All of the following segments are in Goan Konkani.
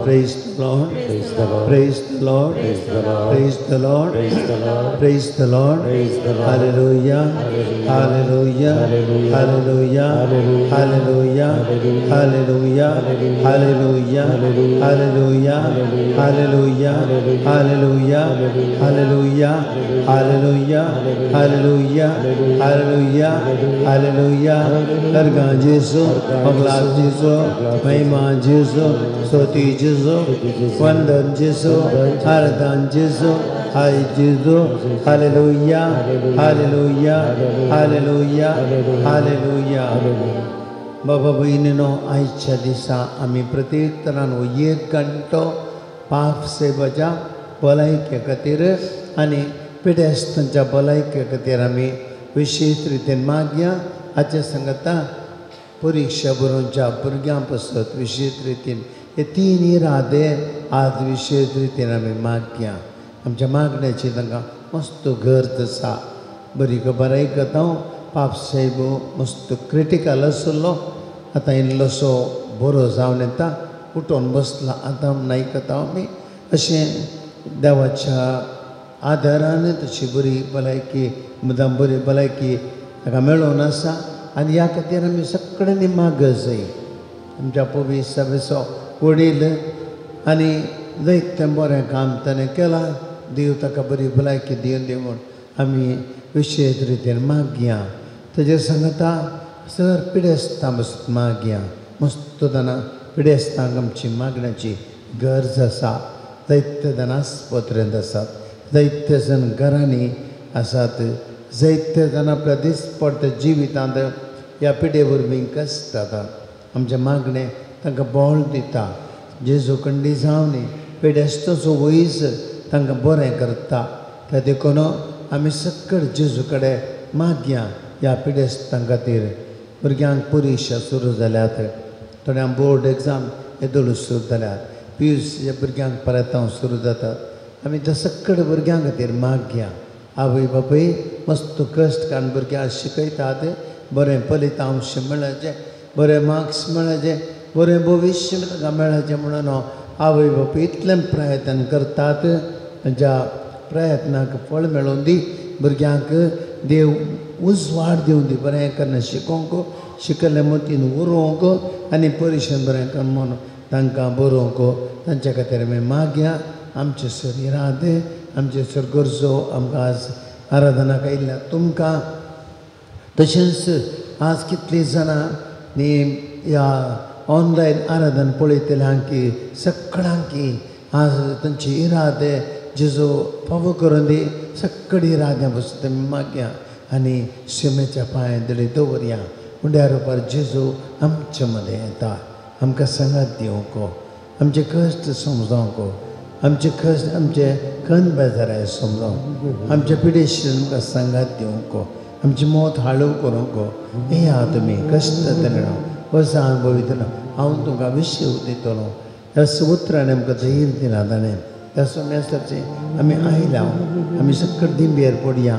Praise the Lord. Praise the Lord. Praise the Lord. Praise the Lord. Praise the Lord. Praise the Lord. Praise the Lord. Praise the Lord. Hallelujah. Hallelujah. Hallelujah. Hallelujah. Hallelujah. Hallelujah. Hallelujah. Hallelujah. Hallelujah. Hallelujah. Hallelujah. Hallelujah. Hallelujah. Hallelujah. दरगाह जेसू, अगलाब जेसू, महिमा जेसू, स्तुति जेसू, वंदन जेसू, आराधन जेसू, हाय जेसू. Hallelujah. Hallelujah. Hallelujah. Hallelujah. बाबा भयणीनो, आयच्या दिसा आमी प्रत्येक तरान एक घंटो पाप सेवाच्या भलायके खातीर आनी पिडेस्तांच्या भलायके खातीर आमी विशेश रितीन मागया. हाचे सांगता परिक्षा बरोवच्या भुरग्यां पासत विशेश रितीन हे तीन इरादे आज विशेश रितीन आमी मागया. आमच्या मागण्याची तांकां मस्त गरज आसा. बरी खबर आयकता हांव, पाप साहेब मस्त क्रिटिकल आसलो, आतां इल्लोसो बरो जावन येता, उठोन बसला आतां आयकता आमी. अशें देवाच्या आदारान तशी बरी भलायकी, मुद्दाम बरी भलायकी ताका मेळोवन आसा. आनी ह्या खातीर आमी सगळ्यांनी मागत जाय. आमच्या पवी सभेचो वडील आनी जायतें बरें काम ताणें केलां, देव ताका बरी भलायकी दिवन दी म्हूण आमी विशेश रितीन मागया. ताजे सांगता सर पिडेस्तां बसून मागया. मस्त जाणां पिडेस्तांक आमची मागण्याची गरज आसा. जायते जाण आस्पत्रेंत आसात, जायते जाण घरांनी आसात, जायते जाण आपल्या दिसपडत्या जिवितांत ह्या पिडे वरवीं कसतात. आमचें मागणें तांकां बळ दिता. जेजू कंडी जावन पिडेस्ताचो वयस तांकां बरें करता. त्या देखून आमी सक्कड जेजू कडेन मागया ह्या पिडेस्तां खातीर. भुरग्यांक परिक्षा सुरू जाल्यात, थोड्यांक बोर्ड एग्जाम येदोळ सुरू जाल्यात, पी यू सीच्या भुरग्यांक परत हांव सुरू जातात. आमी त्या सक्कड भुरग्यां खातीर मागया. आवय बापूय मस्त कश्ट काडून भुरग्यांक शिकयतात, बरें फलितांश मेळचें, बरें मार्क्स मेळचें, बरें भविश्य तांकां मेळचें म्हणून आवय बापूय इतलें प्रयत्न करतात. तांच्या प्रयत्नाक फळ मेळोवन दी. भुरग्यांक देव उजवाड दिवन दी, बरें करून शिकोवंक, शिकल्ले मतीन उरोवंक आनी परिक्षण बरें करून म्हणून तांकां बरोवंक. तांच्या खातीर आमी मागया. आमचे सर इरादे, आमचे सर गरजो आमकां आज आराधनाक आयिल्ल्या तुमकां, तशेंच आज कितलीं जाणां न्ही ह्या ऑनलायन आराधन पळयतल्यांकी सगळ्यांकी आज तांचे इरादे जेजू फावो करून दी. सगळी इराद्यां बसून आमी मागया आनी शिमेच्या पांयां दडी दवरया. उंड्या रुपार जेजू आमचे मदें येता, आमकां सांगात दिवंक, आमचे कश्ट समजावंक, आमचे कश्ट आमचे खन बेजाराय समजावंक, आमचे पिडेशी आमकां सांगात दिवंक, आमची मौत हाळू करूंक. येया तुमी कश्ट जातले, वजा अनुभवितलो, हांव तुमकां विशय दितलो. ह्या उतरान आमकां धैर्य दिलां ताणें. ह्या सोम्यासाचे आमी आयल्या, आमी सक्कड दिंबेर पडया,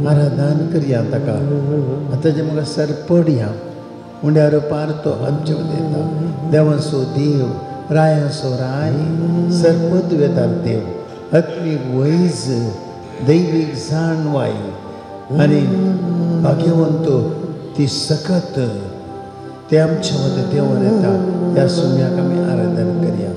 आराधन करया ताका. आतां म्हाका सर पडया. उंड्या रुपार तो आमचे येता. देवांचो देव, रायांचो राय, सर्पदवेतार देव, आत्मीक वैज, दैवीक जाणवाय आनी भाग्यवंत ती सकत ते आमचे मदें देवन येता. ह्या सुम्याक आमी आराधन करया.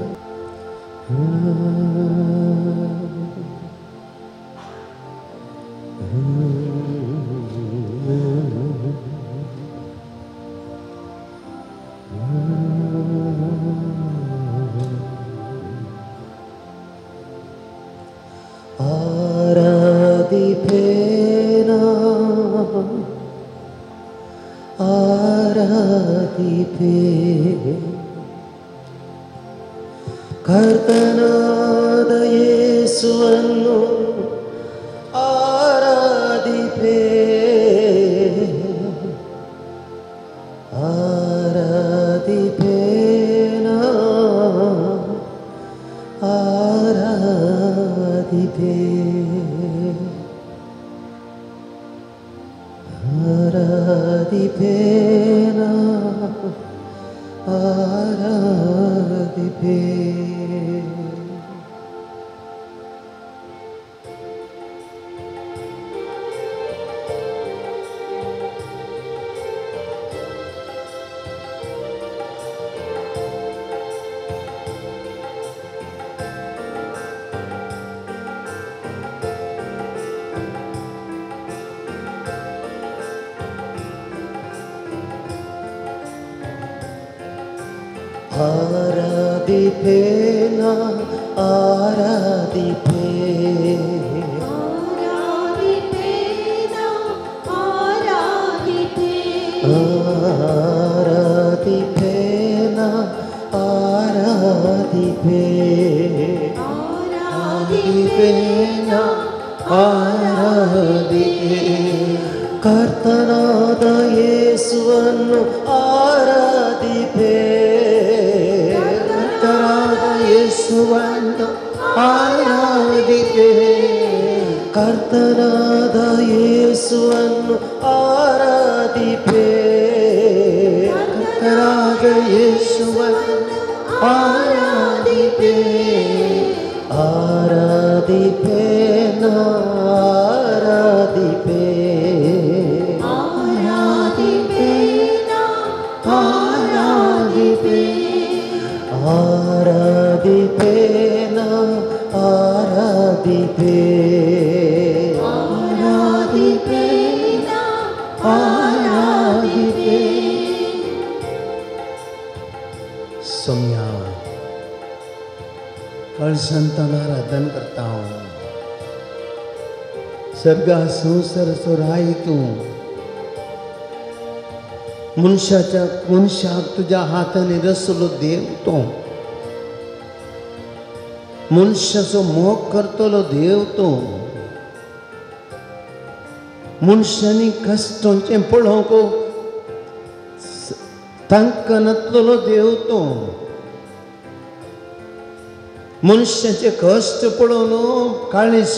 आराधिपेना, आराधिपे, ಕರ್ತನಾದ ಯೇಸುವನ್ನು ಆರಾಧಿಪೆ, ಆರಾಧಿಪೇನಾ, ಆರಾಧಿಪೆ, ಆರಾಧಿಪೇನಾ, ಆರಾಧಿಪೆ. ಆರಾಧಿಪೆ ನಾ ಆರಾಧಿಪೆ, ಆರಾಧಿಪೆ ನಾ ಆರಾಧಿಪೆ, ಆರಾಧಿಪೆ ನಾ ಆರಾಧಿಪೆ, ಆರಾಧಿಪೆ ನಾ ಆರಾಧಿಪೆ. ಕರ್ತನಾದ ಯೇಸುವನ್ನು ಆರಾಧಿಪೆ, ಕರ್ತನಾದ ಯೇಸುವನ್ನು ಆರಾಧಿಪೆ, ಕರ್ತನಾದ ಯೇಸುವನ್ನು ಆರಾಧಿಪೆ, ಕರ್ತನಾದ ಯೇಸುವನ್ನು ಆರಾಧಿಪೆ, ಆರಾಧಿಪೆ ನಾ ಆರಾಧಿಪೆ, ಆರಾಧಿಪೆ ನಾ ಆರಾಧಿಪೆ, ಆರಾಧಿಪೆ ನಾ ಆರಾಧಿಪೆ, ಆರಾಧಿಪೆ ನಾ ಆರಾಧಿಪೆ. सौम्या कळसंतान आराधन करता हांव. सर्गा संवसाराचो राय तूं, मनशाच्या मनशाक तुज्या हातांनी रसलो देव तूं, मनशाचो मोग करतलो देव तूं, मनशांनी कश्टांचें पळोवंक तांकां नातलेलो देव तूं, मनशाचे कश्ट पळोवन काळीस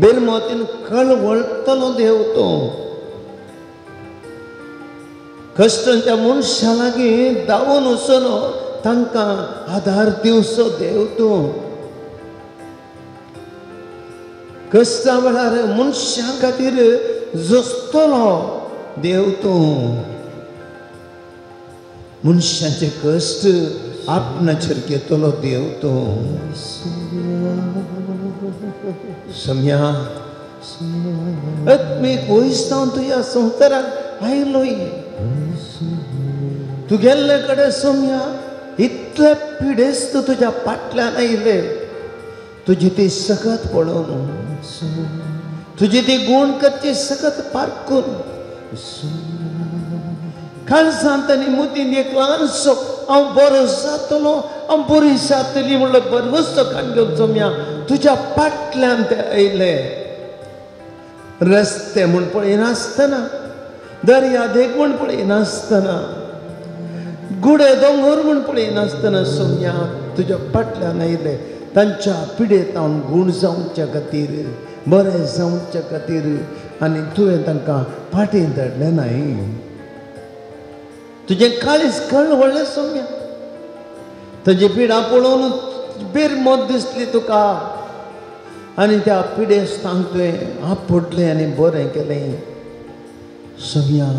बेलमोतीन कळवळटलो देव तूं, कश्टांच्या मनशा लागीं धांवून वचून तांकां आदार दिवचो देव तूं, कश्टा वेळार मनशां खातीर जसतलो देव तूं, मनशाचे कश्ट आपणाचेर घेतलो देव तूं. सम्या आत्मीक वयस्तांव तुज्या संवसाराक आयलोय, तूं गेल्ले कडेन सम्या इतले पिडेस्त तुज्या फाटल्यान आयले, तुजी ती सकत पळोवन, तुजी ती गूण करची सकत पारकून काळजांत आनी मुतीन एक ल्हानसो हांव बरो जातलो, हांव बरी जातली म्हणलो बरवस्तो काण घेवन सम्या तुज्या फाटल्यान ते आयले. रस्ते म्हूण पळयनासतना, दर्या देग म्हूण पळयनासतना, गुडे दोंगर म्हूण पळयनासतना सोम्या तुज्या फाटल्यान आयले. तांच्या पिडेत हांव गूण जावच्या खातीर, बरें जावच्या खातीर, आनी तुवें तांकां फाटीं धाडलें नाय. तुजें काळीज कळ व्हडलें सोम्या, तुजी पिडा पळोवन बेरमोत दिसली तुका, आनी त्या पिडेस्तांक तुवें आपडलें आनी बरें केलें. सोम्या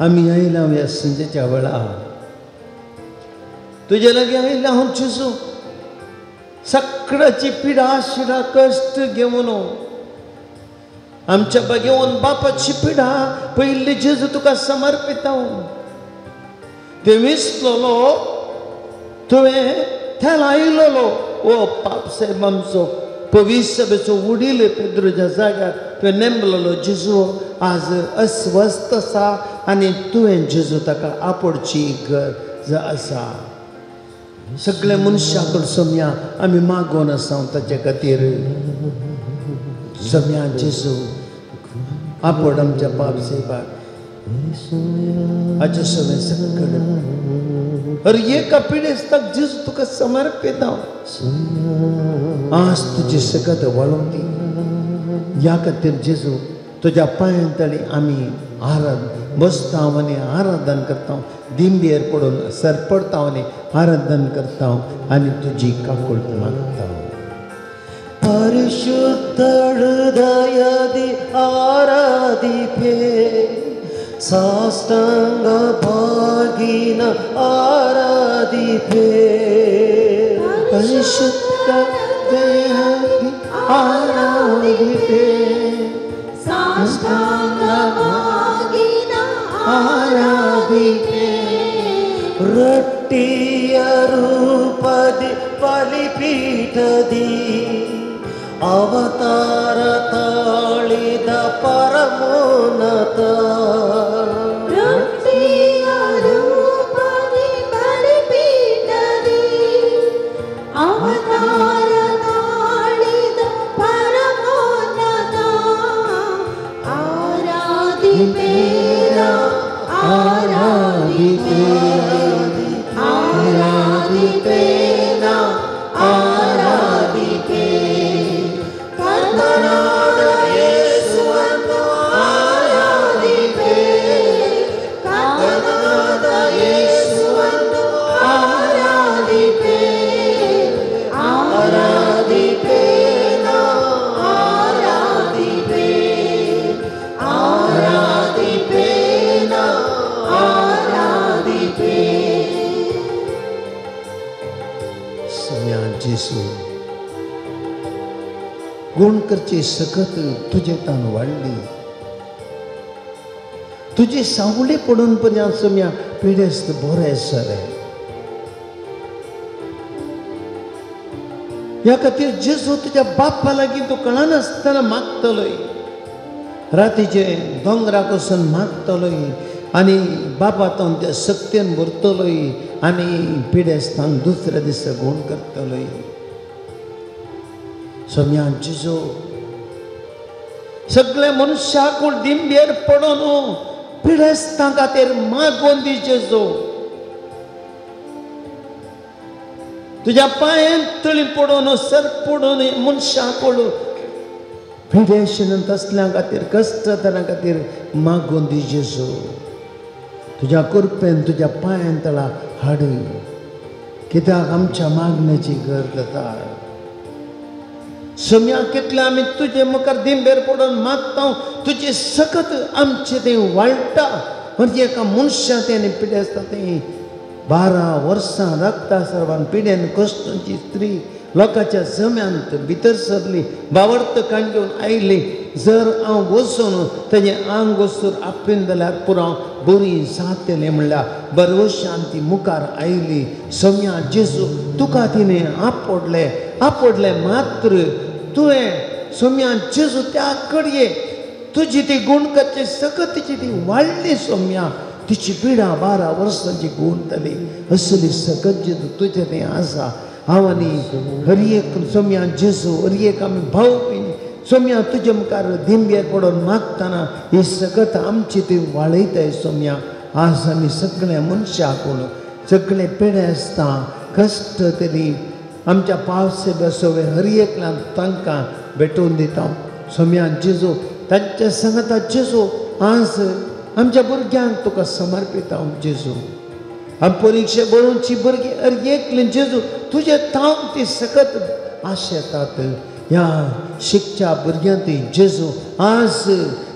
आमी आयला ह्या संजेच्या वेळार तुजे लागीं आयला हांव जेजू, सगळ्याची पिडा शिडा कश्ट घेवन आमच्या बागेवन बापाची पिडा पयली जेजू तुका समर्पिता. ते विसलोलो तुवें त्या आयलोलो ओ पाप साहेब आमचो पवित्र सभेचो वडील पेद्रोच्या जाग्यार तुवें नेमलोलो जेजू आज अस्वस्थ आसा आनी तुवें जेजू ताका आपोडची गरज आसा. सगळे मनशां कडेन सोम्या आमी मागोवन आसा ताचे खातीर. सोम्या जेजू आपोड आमच्या पाप साहेबाक हाचे सगळें सगळें हर एका पिडेस्ताक जेजू तुका समर्पिता. आज तुजी सकत वाळोवन दी. ह्या खातीर जेजू तुज्या पांयां तळी आमी आराध बसता आनी आराधन करता, दिंबेर पडून सरपडता आनी आराधन करता आनी तुजी काकूट मागता. ಪರಿಶುದ್ಧ ಹೃದಯದಿ ಆರಾಧಿಪೆ, ಸಾಷ್ಟಾಂಗ ಭಾಗಿನ ಆರಾಧಿಪೆ. ಪರಿಶುದ್ಧ ಹೃದಯದಿ ಆರಾಧಿಪೆ, ಸಾಷ್ಟಾಂಗ ಭಾಗಿನ ಆರಾಧಿಪೆ. ರೊಟ್ಟಿಯ ರೂಪದಿ ಬಲಿಪೀಠದಿ ಅವತಾರ ತಾಳಿದ ಪರಮೋನ್ನತ. ರೊಟ್ಟಿಯ ರೂಪದಿ ಬಲಿಪೀಠದಿ ಅವತಾರ ತಾಳಿದ ಪರಮೋನ್ನತ. ಆರಾಧಿಪೇರ ಆರಾಧಿಪೇ ಆರಾಧಿಪೇನ ಆರಾಧಿಪೇ. ಕರ್ತನಾದ ಯೇಸುವನ್ನು ಆರಾಧಿಪೇ, ಕರ್ತನಾದ ಯೇಸುವನ್ನು ಆರಾಧಿಪೇ. ಆರಾಧಿಪೇನ ಆರಾಧಿಪೇ ಆರಾಧಿಪೇನ ಆರಾಧಿಪೇ. सम्या जेसू गुण करची सकत तुजे तान वाडली, तुजी सावळी पडून पर्यंत सम्या पिडेस्त बरे सरे. ह्या खातीर जेजू तुज्या बाप्पा लागीं तूं कळनासतना मागतलोय, रातीचे दोंगराक वचून मागतलोय आनी बापा तो त्या शक्तीन भरतलोय आनी पिडेस्तांक दुसऱ्या दिसा गुण करतलोय. सम्या जेजू सगळे मनुष्याकूड दिंबेर पडून पिडेस्तां खातीर मागून दी जेजू. तुज्या पांयेन तळी पडून सर पडून मनशाकूड पिडेशन तसल्या खातीर कश्ट खातीर मागून दी जेजू. तुज्या कृपेन तुज्या पांयान तळा हाड, कित्याक आमच्या मागण्याची गरज जाता. सम्या कितले आमी तुजे मुखार दिंबेर पडून मागता, तुजी सकत आमचे तें वाडटा. म्हणजे एका मनशा तें पिडेस्ता तें 12 वर्सां रक्ता सर्वान पिडेन कश्टांची स्त्री लोकांच्या जम्यांत भितर सरली, बावर्त काण घेवन आयली. जर हांव वचून तेजें आंग वचून आपलीन जाल्यार पुरो बरी जातलें म्हणल्यार बरवशान ती मुखार आयली. सम्या जेजू तुका तिणें आपडलें, आपडलें मात्र तुवें सम्या जेजू त्या कडये तुजी ती गुण करची सकतीची ती वाडली. सम्या तिची पिडा 12 वर्सांची गुण जाली. असली सकत जेजू तुजें तें आसा. हांव आनी हर एक सम्या जेजू हर एक आमी भाव सोम्या तुजे मुखार दिंबेर पडून मागतना ही सकत आमची ती वाळयताय. सोम्या आज आमी सगळ्या मनशाकून सगळे पेडे आसता कश्ट तरी आमच्या पावसे बसोवे हर एकल्यान तांकां भेटोवन दिता. सोम्या जेजू तांच्या सांगता जेजू आज आमच्या भुरग्यांक तुका समर्पिता जेजू. आमी परिक्षा बरोवची भुरगीं हर एकल्यान जेजू तुजे तांक ती सकत आशेतात. ह्या शिकच्या भुरग्यांत जेजू आज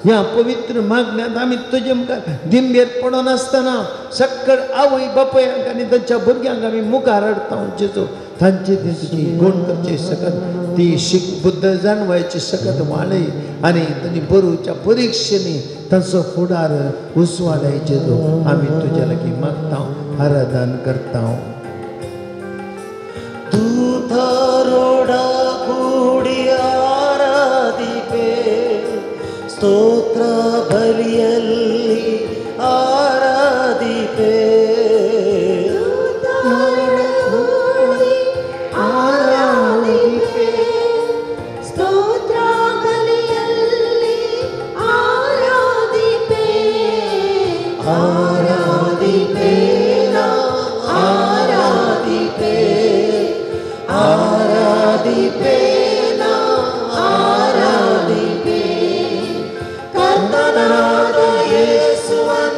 ह्या पवित्र मागण्यांत आमी तुजे मुखार दिंबेर पडून आसतना सक्कड आवय बापायांक आनी तांच्या भुरग्यांक आमी मुखार हाडटा जेजू. तांचे ती तुजी गुण करची सकत ती शीक बुद्ध जाणवायची सकत वाडय आनी तांणी बरोवच्या परिक्षेनी तांचो फुडार उसवाडय जेजू. आमी तुज्या लागीं मागता, आराधन करता. ದೂತರೋಡ ಕೂಡಿ ಆರಾಧಿಪೆ, ಸ್ತೋತ್ರ ಬಲಿಯಲ್ಲಿ ಆರಾಧಿಪೆ. ಆರಾಧಿಪೆ, ಸ್ತೋತ್ರ ಬಲಿಯಲ್ಲಿ ಆರಾಧಿಪೆ. ಆರಾಧಿಪೆ ಆರಾಧಿಪೆ ಆರಾಧಿಪೆ ಆರಾಧಿಪೆ. ಕರ್ತನಾದ ಯೇಸುವನ್ನು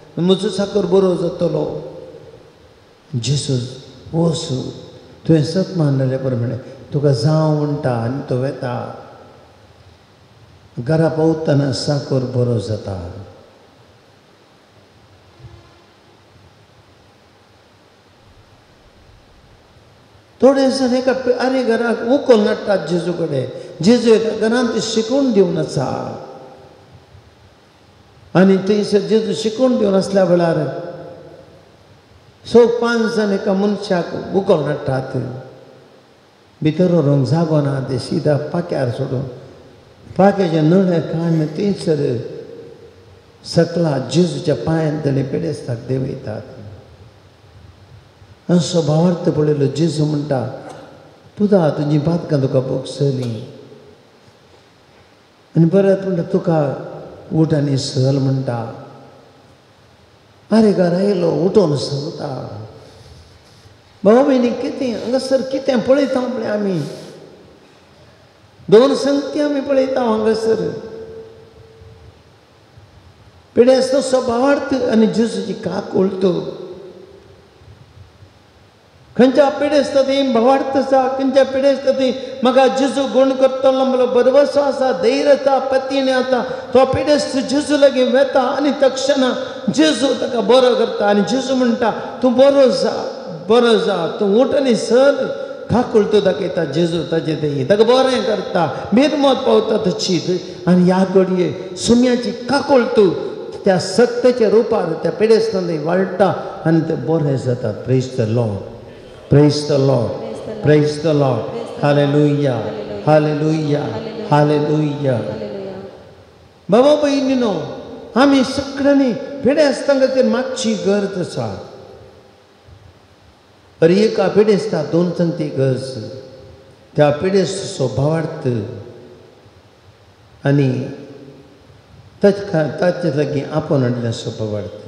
म्हजो साकर बरो जातलो. जेजू वच, तुवें सत मानलेले प्रमाणे तुका जावं म्हणटा. आनी तो वेता. घरा पावतना साकर बरो जाता. थोडे जाण एका आरे घराक उखल नाडटात जेजू कडेन. जेजू एका घरांत शिकून दिवन आसा आनी थंयसर जेजू शिकून दिवन आसल्या वेळार सो 5 जाण एका मनशाक उखल नाडटात. भितर व्हरूंक जागो ना, ते सिदा पाक्यार सोडून पाक्याचे नळे काडून थंयसर सकला जेजूच्या पांयान ताणें पिडेस्ताक देंवयतात. असो भावार्थ पळयलो जेजू म्हणटा, पुता तुजी पातकां तुका भोगसली. आनी परत म्हणटा तुका उठ आनी सल म्हणटा. आरे घरा येयलो उठोन सलता. भाव भयणी कितें हांगासर कितें पळयता पळय आमी, 2 संगती आमी पळयता हांगासर. पिडेस्त भावार्थ आनी जेजूची काकूळट. खंयच्या पिडेस्त थंय भावार्थ आसा, खंयच्या पिडेस्त थंय म्हाका जेजू गुण करतलो म्हणलो भरवसो आसा, धैर्य आसा, पतीणे आसा. तो पिडेस्त जेजू लागीं वेता आनी तक्षणा जेजू ताका बरो करता. आनी जेजू म्हणटा तूं बरो जा, बरो जा, तूं उठ आनी सर. काकूळट दाखयता जेजू ताजे थंय, ताका बरें करता, मिरमत पावता तशीच. आनी ह्या घडये सुम्याची काकूळट त्या सत्तेच्या रुपार त्या पिडेस्तान थंय वाडटा आनी ते बरे जातात. Praise the Lord, praise the Lord, praise the Lord. Hallelujah, hallelujah, hallelujah. बाबा भयणीनो, आमी सगळ्यांनी पिडेस्तां खातीर मागची गरज आसा. अरे एका पिडेस्ता 2 संगती गरज, त्या पिडेस्ताचो भावार्थ आनी ताचे लागीं आपोवन हाडलें भावार्थ.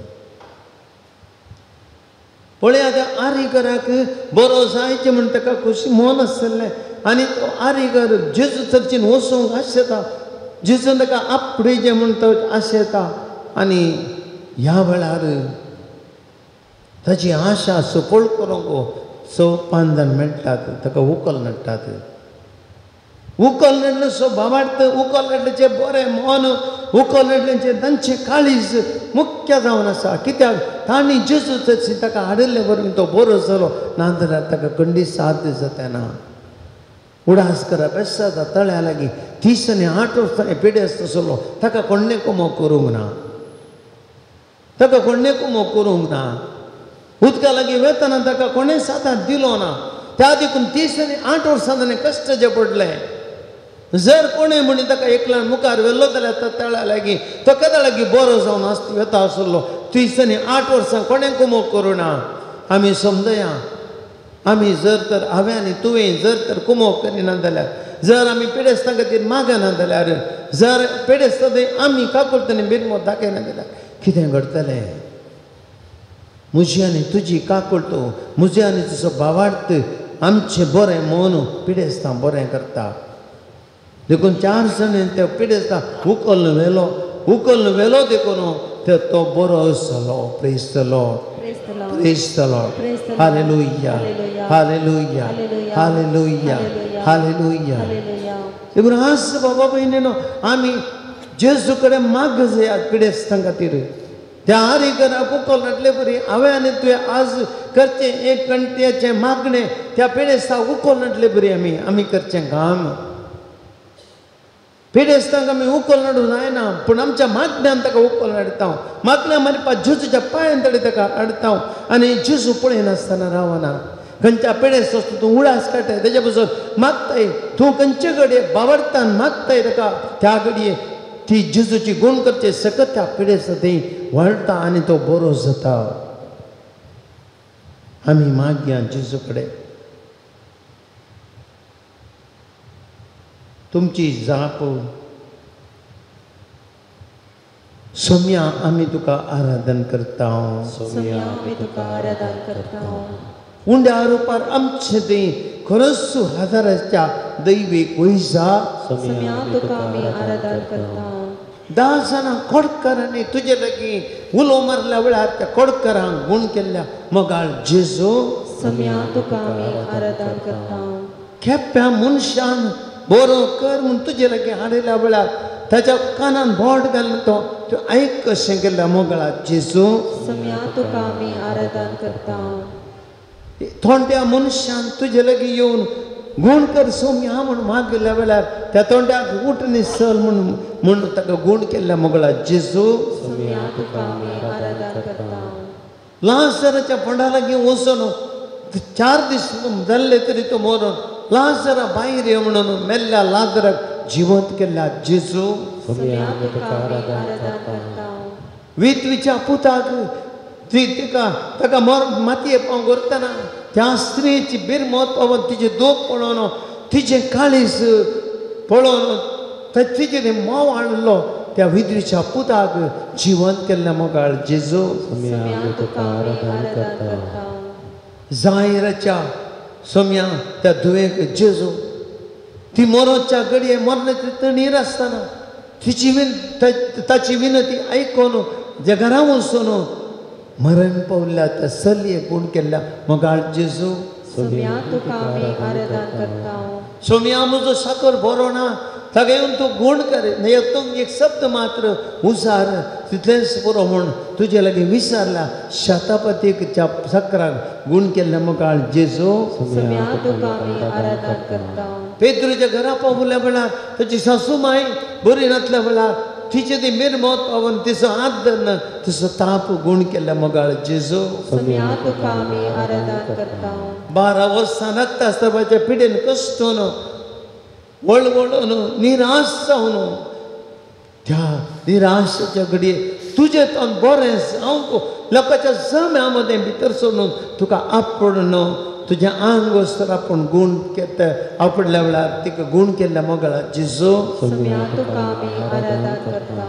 पळया त्या आरीगराक बरो जायचें म्हण ताका खोशी मन आसलें आनी तो आरीगर जेजू चर्चीन वचूंक आशेता, जेजून ताका आपडेचें म्हण तो आशेता. आनी ह्या वेळार ताची आशा सफळ करूंक 4-5 जाण मेळटात, ताका उखल नाडटात. उखल नाडलें सो भावार्थ, उखल नाडल्याचें बरें मन, उखल नाडल्याचें तांचें काळीज मुख्य जावन आसा. कित्याक तांणी जेजू चर्ची ताका हाडिल्ले वरवीं तो बरो जालो, नाजाल्यार ताका खंडीत साध्य जाता ना. उडास करा बेसाता तळ्या लागीं 30 आनी 8 वर्सां पिडेस्त आसलो, ताका कोणें कुमो करूंक ना, ताका कोणें कुमो करूंक ना. उदका लागीं वेतना ताका कोणें सादार दिलो ना. त्या देखून 30 आनी 8 वर्सां ताणें कश्ट जे पडले. जर कोणें म्हणी ताका एकल्यान मुखार व्हेल्लो जाल्यार तो तळ्या लागीं तो केदा लागीं बरो जावन आसता वेता आसलो. 30 आनी 8 वर्सां कोणें कुमो करूं ना. आमी समजया, आमी जर तर हांवें आनी तुवें जर तर कुमो करिना जाल्यार, जर आमी पिडेस्तां खातीर मागना जाल्यार, जर पिडेस्तां थंय आमी काकुळटनी बिरमो दाखयना जाल्यार कितें घडटलें? म्हजी आनी तुजी काकुळट, म्हजी आनी तुजो भावार्थ आमचें बरें मन पिडेस्तां बरें करता. देखून 4 जाण ते पिडेस्तां उखल्न व्हेलो, उखल्न व्हेलो देखून तो बरो जालो. Praise the Lord, praise the Lord. Hallelujah, hallelujah, hallelujah, hallelujah. देखून आज बाबा भयणीनो आमी जेजू कडेन माग जायात पिडेस्तां खातीर. त्या आरीगराक उखल नाडले बरी हांवें आनी तुवें आज करचें एक कंट्याचें मागणें त्या पिडेस्ताक उखल नाडले बरी आमी आमी करचें काम. पिडेस्तांक आमी उखल नाडूंक जायना, पूण आमच्या मागण्यान ताका उखल हाडटा. मागण्या मारपा जेजूच्या पांयान तरी ताका हाडटा आनी जेजू पळयनासतना रावना. खंयच्या पिडेस्त आसता तूं उडास काडटाय तेज्या पसून मागताय, तूं खंयचे घडये बावडतान मागताय ताका, त्या घडये ती जेजूची गुण करचे सकत त्या पिडेस्त थंय वाडटा आनी तो बरो जाता. आमी मागया जेजू कडेन. तुमची जाप सोम्या आमी तुका आराधन करता. सोम्या आमी तुका आराधन करता. उंड्या रुपार आमचे थंय खरोच हजाराच्या दैवीक वैजा सोम्या तुका आमी आराधन करता. 10 जाणां कोडकारांनी तुजे लागीं उलो मारल्या वेळार त्या कोडकारांक गूण केल्ल्या मोगाळ जेजू सोम्या तुका आमी आराधन करता. खेप्या मनशान बरो कर म्हूण तुजे लागीं हाडिल्ल्या वेळार ताच्या कानान बोट घालून तो तूं आयक कशें केल्ल्या मोगाळ जेजू सोम्या तुका आमी आराधन करता. थोंड्या मनशान तुजे लागीं येवन गूण कर सोम्या म्हूण मागिल्ल्या वेळार त्या तोंड्याक उठ चल म्हूण म्हूण ताका गूण केल्ल्या मोगळा जेजू सोम्या तुका आमी आराधन करता. लाजराच्या फोंडा लागीं वचून 4 दीस जाल्ले तरी तो मरोन लाजरा भायर यो म्हणून मेल्ल्या लाजराक जिवंत केल्ल्या जेजू सोम्या तुका आमी आराधन करता. विधवेच्या पुताक ती तिका ताका मर मातये पावंक व्हरतना त्या स्त्रियेची बिरमत पावून तिजें दोख पळोवन तिजें काळीज पळोवन तिजें मोव हाडलो त्या विधवेच्या पुताक जिवंत केल्ल्या मोगाळ जेजू सोम्या तुका आमी आराधन करता. जायराच्या सोम्या त्या धुवेक जेजू ती मरोच्या घडये मरण्याची तणीर आसतना तिची ताची विनती आयकून जे घरा वचून मरण पावल्या त्या चलयेक गूण केल्ल्या मोगाळ जेजू सोम्या तुका आमी आराधन करता. सोम्या म्हजो साकर बरो ना ताका येवन तूं गूण कर तूं एक शब्द मात्र उजार तितलेंच पुरो म्हूण तुजे लागीं विचारला शतापतीच्या सकराक गूण केल्ल्या मोगाळ जेजू सोम्या तुका आमी आराधन करता. पेद्रूच्या घरा पावल्या वेळार ताची सासू माय बरी नासल्या वेळार तिचे ती मिरमत पावून तिचो हात धरून तिचो ताप गूण केल्ल्या मोगाळ जेजू सोम्या तुका आमी आराधन करता. 12 वर्सां रक्त आसपाच्या पिडेन कश्टून वळवळून निराश जावन त्या निराशेच्या घडये तुजें तोंड बरें जावंक लोकांच्या जम्या मदें भितर सरून तुका आपडून तुजें आंग वस्त्र आपूण गूण केता आपडल्या वेळार तिका गूण केल्ल्या मोगाळा जेजू सोम्या तुका आमी आराधन करता.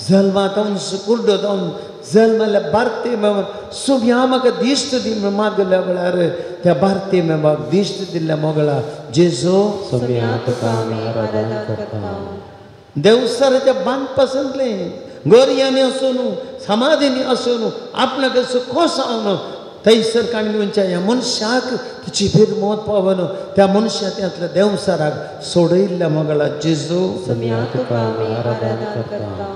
जल्मा जावन कुर्डो जावन जल्मल्या भारतीय सोम्या म्हाका दिश्ट दी म्हूण मागल्या वेळार त्या भारतीय मेबाक दिश्ट दिल्ल्या मोगळा जेजू सोम्या तुका आमी आराधन करता. देवसराच्या बांदपासांतलें गोरयांनी आसून समाधीनी आसून आपणाक खोस जावन थंयसर काणी म्हणच्या ह्या मनशाक तिची फिरमत पावन त्या मनशा त्यांतल्या देवसराक सोडयल्ल्या मोगळा जेजू सोम्या तुका आमी आराधन करता.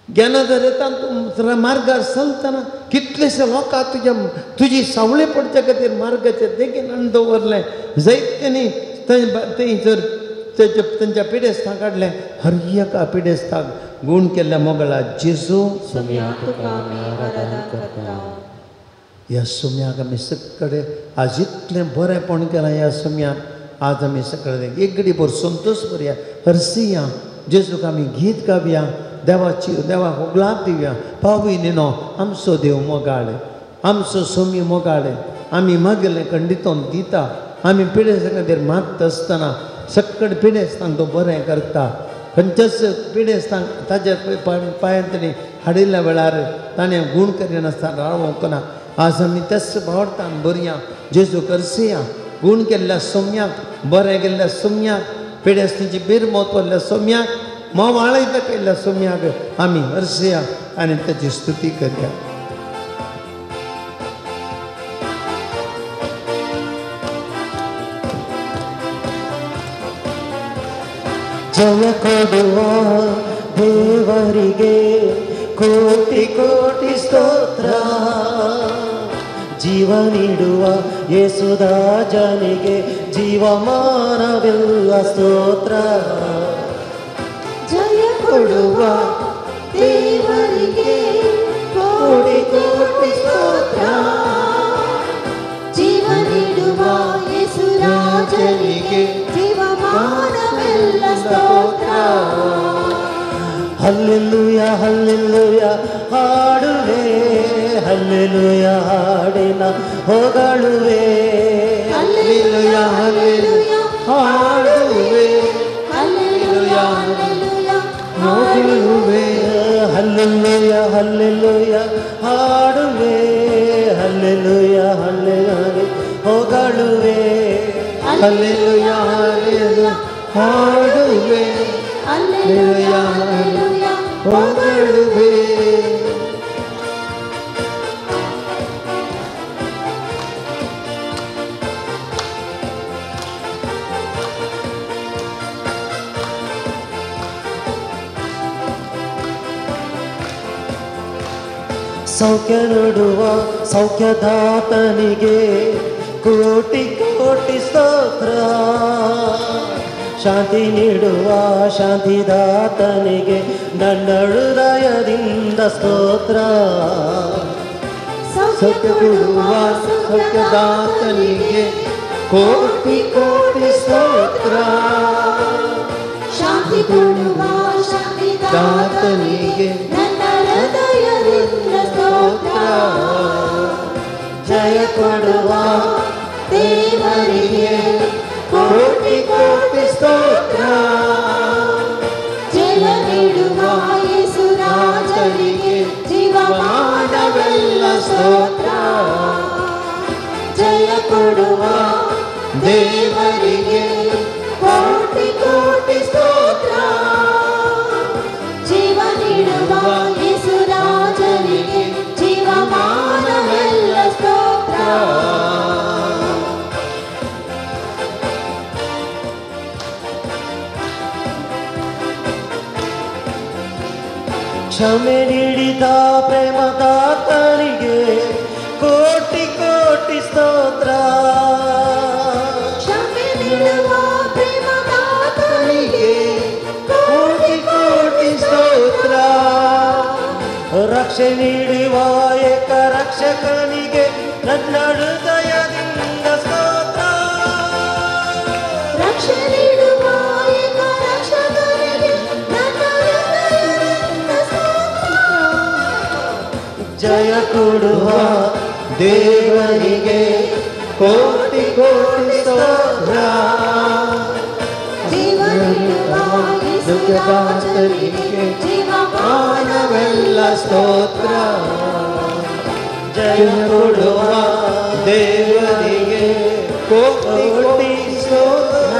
ज्ञानाधरेतान तूं मार्गार चलतना कितलेशे लोकांक तुज्या तुजी सावळी पडच्या खातीर मार्गाचे देगेन हाडून दवरलें जायत्यांनी थंय जर तेंच्या पिडेस्तांक काडलें हर एका पिडेस्ताक गूण केल्ल्या मोगळा जेजू सोम्या तुका आमी आराधन करता. ह्या सोम्याक आमी सगळे आज इतलें बरेंपण केलां ह्या सोम्याक आज आमी सगळे एक घडी भर संतोश करुया हरसिया जेजूक आमी गीत गावया देवाची देवाक उगलाप दिवया पावय न्ही आमचो देव मोगाळ आमचो सोमी मोगाळ आमी मागलें खंडितोन दिता आमी पिडेस्तां खातीर मागता आसतना सगळे पिडेस्तांक तो बरें करता खंयच्याच पिडेस्तांक ताज्या पांयांतणी हाडिल्ल्या वेळार ताणें गूण करिनासतना रावंक ना. आज आमी त्याच भावार्थान बरया जेजू करसिया गूण केल्ल्या सोम्याक बरें केल्ल्या सोम्याक पिडेस्तांची बिरमत पडल्या सोम्याक मोवाळयता केल्ल्या सोम्याक आमी हरसया आनी ताची स्तुती करया. ಜಯ ಕೊಡುವ ದೇವರಿಗೆ ಕೋಟಿ ಕೋಟಿ ಸ್ತೋತ್ರ, ಜೀವ ನೀಡುವ ಯೇಸುರಾಜನಿಗೆ ಜೀವಮಾನವೆಲ್ಲ ಸ್ತೋತ್ರ. ಜಯ ಕೊಡುವ ದೇವರಿಗೆ ಕೋಟಿ ಕೋಟಿ ಸ್ತೋತ್ರ, ಜೀವ ನೀಡುವ ಯೇಸುರಾಜನಿಗೆ ಜೀವಮಾನವೆಲ್ಲ ಸ್ತೋತ್ರ. ಹಲ್ಲೆಲೂಯ ಹಲ್ಲೆಲೂಯ ಹಾಡುವೆ, ಹಲ್ಲೆಲೂಯ ಹಾಡಿನ ಹೊಗಳುವೆ. ಹಲ್ಲೆಲೂಯ ಹಲ್ಲೆಲೂಯ ಹಾಡುವೆ, ಹಲ್ಲೆಲೂಯ ಹಲ್ಲೆಲೂಯ ಹಾಡುವೆ. ಹಲ್ಲೆಲೂಯ ಹಲ್ಲೆಲೂಯ ಹಾಡುವೆ, ಹಲ್ಲೆಲೂಯ ಹಲ್ಲೆಲೂಯ ಹೊಗಳುವೆ. ಹಲ್ಲೆಲೂಯ ಹಲ್ಲೆಲೂಯ ಹಾಡುವೆ, ಹಲ್ಲೆಲೂಯ ಹಲ್ಲೆಲೂಯ ಹೊಗಳುವೆ. ಸೌಖ್ಯ ನೋಡುವ ಸೌಖ್ಯದಾತನಿಗೆ ಕೋಟಿ ಕೋಟಿ ಸ್ತೋತ್ರ. ಶಾಂತಿ ನೀಡುವ ಶಾಂತಿದಾತನಿಗೆ ನನ್ನ ಹೃದಯದಿಂದ ಸ್ತೋತ್ರ. ಸೌಖ್ಯ ಕೊಡುವ ಸೌಖ್ಯದಾತನಿಗೆ ಕೋಟಿ ಕೋಟಿ ಸ್ತೋತ್ರ. ಶಾಂತಿ ಕೊಡುವ ಶಾಂತಿದಾತನಿಗೆ ನನ್ನ ಹೃದಯದಿಂದ ಸ್ತೋತ್ರ. ಜಯ ಕೊಡುವ ದೇವರಿಗೆ ಕೋಟಿ ಕೋಟಿ ಸ್ತೋತ್ರ. ಜಯ ನೀಡುವ ಯೇಸುರಾಜನಿಗೆ ಜೀವಮಾನವೆಲ್ಲ ಸ್ತೋತ್ರ. ಜಯ ಕೊಡುವ ದೇವರಿಗೆ ಕೋಟಿ ಕೋಟಿ ಸ್ತೋತ್ರ. ಜೀವ ನೀಡುವ ಯೇಸುರಾಜನಿಗೆ ಜೀವಮಾನವೆಲ್ಲ ಸ್ತೋತ್ರ. ಕ್ಷಮೆ ನೀಡಿದ ಪ್ರೇಮದಾತನಿಗೆ ಕೋಟಿ ಕೋಟಿ ಸ್ತೋತ್ರ. ಕ್ಷಮೆ ನೀಡುವ ಪ್ರೇಮದಾತನಿಗೆ ಕೋಟಿ ಕೋಟಿ ಸ್ತೋತ್ರ. ರಕ್ಷೆ ನೀಡುವ ಏಕ ರಕ್ಷಕನಿಗೆ ನನ್ನ ಹೃದಯದಿಂದ ಸ್ತೋತ್ರ. ರಕ್ಷೆ ನೀಡುವ ಏಕ ರಕ್ಷಕನಿಗೆ ನನ್ನ ಹೃದಯದಿಂದ ಸ್ತೋತ್ರ. ಜಯ ಕೊಡುವ ದೇವರಿಗೆ ಕೋಟಿ ಕೋಟಿ ಸ್ತೋತ್ರ. ಜೀವ ನೀಡುವ ಯೇಸುರಾಜನಿಗೆ ಜೀವಮಾನವೆಲ್ಲ ಮಾನವೆಲ್ಲ ಸ್ತೋತ್ರ. ಜಯ ಕೊಡುವ ದೇವರಿಗೆ ಕೋಟಿ ಕೋಟಿ ಸ್ತೋತ್ರ.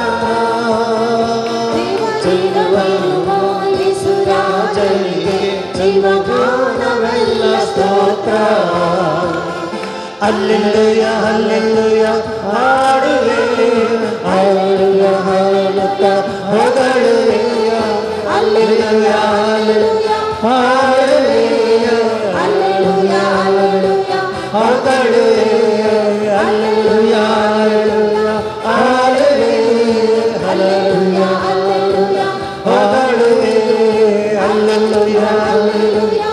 ಜೀವ ನೀಡುವ ಯೇಸುರಾಜನಿಗೆ ಜೀವಮಾನವೆಲ್ಲ ಸ್ತೋತ್ರ. ಅಲ್ಲೆಲ್ಲೂಯ ಅಲ್ಲೆಲ್ಲೂಯ ಹಾಡುವೆ, ಹಾಡುವ ಹಾಡುತ್ತ ಹೊಗಳುವೆ. ಅಲ್ಲೆಲೂಯ ಅಲ್ಲೆಲೂಯ ಹಾಡುವೆ, ಅಲ್ಲೆಲೂಯ ಅಲ್ಲೆಲೂಯ ಹೊಗಳುವೆ, ಅಲ್ಲೆಲ್ಲೂಯ ಅಲ್ಲೆಲೂಯ, ಹಾಡುವೆ, ಅಲ್ಲೆಲೂಯ ಅಲ್ಲೆಲೂಯ ಹೊಗಳುವೆ, ಅಲ್ಲೆಲ್ಲೂಯ ಅಲ್ಲೆಲೂಯ